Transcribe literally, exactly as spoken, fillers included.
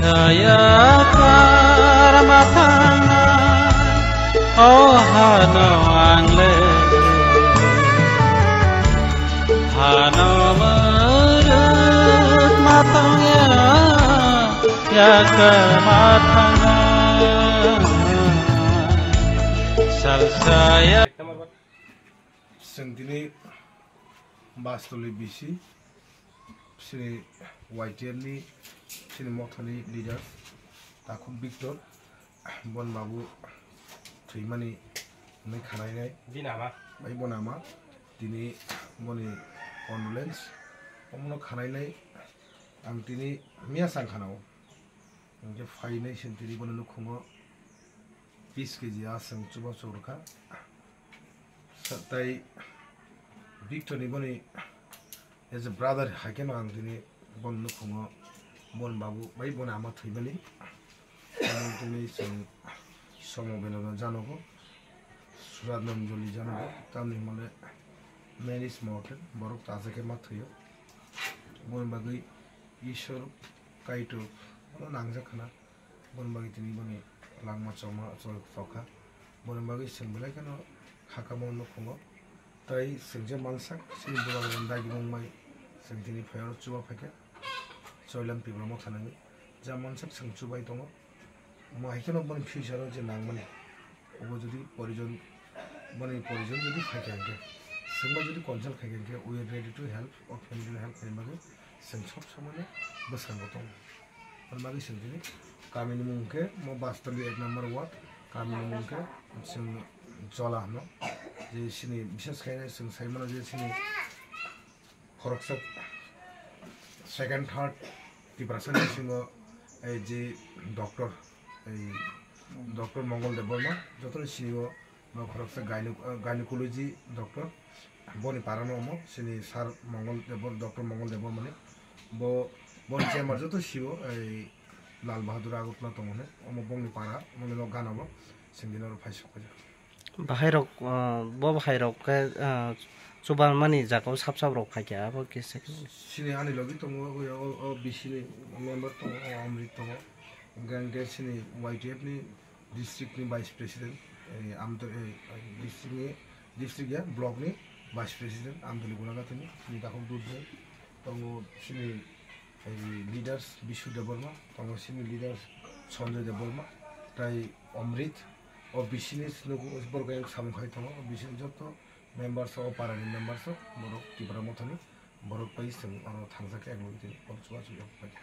Yakar ma thangnai, o hano ang le. Hano mwrwk ma tongya, yakar ma thangnai. Salsa ya. Chwng tini Bastoli B C, chini Y T F ni, chini mothani leader, Takhuk Victor, bon babu thwimani hwnwi khanainai. Bini ama? Bai bon ama, tini boni condolence, omono khanainai, ang tini miya sang khanao. Hingke phainai sentiri bono nukhungo bis keji aswng chuba chukrwkha. Sa-, tai Victor ni boni as a brother hai kheno ang tini bon nukhungo bon babu bai boni ama thwimani. Tini chwng somo belano janogo, Surat Nanjoli janogo, tamni hwnmale man is mortal, borok tajakhe ma thwiyo. Boni bagwi Ishwar Kaitor bono nangjak khna. Boni bagwi tini boni langma choma chol tokha. Boni bagwi chwng belai kheno khakamo nukhungo. Tai chwng je mansak chini bubagrani dagimung bai chwng tini phai oro chuba phaikha. Choilam Tipra motha nangwi ja mansak chwng chubai tongo. Omo hai kheno boni future o je nangmani. Obo jodi porijon, boni porijon jodi phaikha hwnkhe, chwngba jodi consult khaikha hwnkhe, we are ready to help, o family no help khaina bagwi chwng sob somoino bwskango tongo. Aboni bagwi chwng tini kamini mung khe mo Bastoli ek number ward, kamini mung khe chwng Jola hwno. Je chini bishes khaina chwng sai mano je chini khoroksa second, third Tiprasa ni bisingo ei je doctor, ei doctor Mongol Debbarma, joto ni sini o, bo khoroksa gyne-, gynecology doctor, boni para no omo, sini sir Mongol Debbar, doctor Mongol Debbarma ni, bo, boni chamber joto sio, ei Lal Bahadur Agartala tongo ne, omo bongni para, omo no gana bo, sini dino oro phai sok paijak. Bahairok, ah, bo bahairok khe, ah, chubanmani jagao sap sap rok phaikha, abo kisa khe. Chini ani logi tongo, o, o, o B C ni member tongo, o Amrit tongo. Hwnkhe, hwnkhe chini Y T F ni district ni vice president, eh, Amto-, eh, district ni, district ya, block ni vice president, Amtoli Gulagati ni, chini takhuk Dudboi. Tongo chini, eh, leaders Bishu Debbarma, tongo chini leaders Sanjoy Debbarma, tai Amrit, o B C ni nugo borok yang samung khai tongo, o B C ni joto members o, para ni members o, borok Tipra Motha ni, borok bai chwng oro thangsa khe, ang nugwi tini borok chubachu yok pai kha.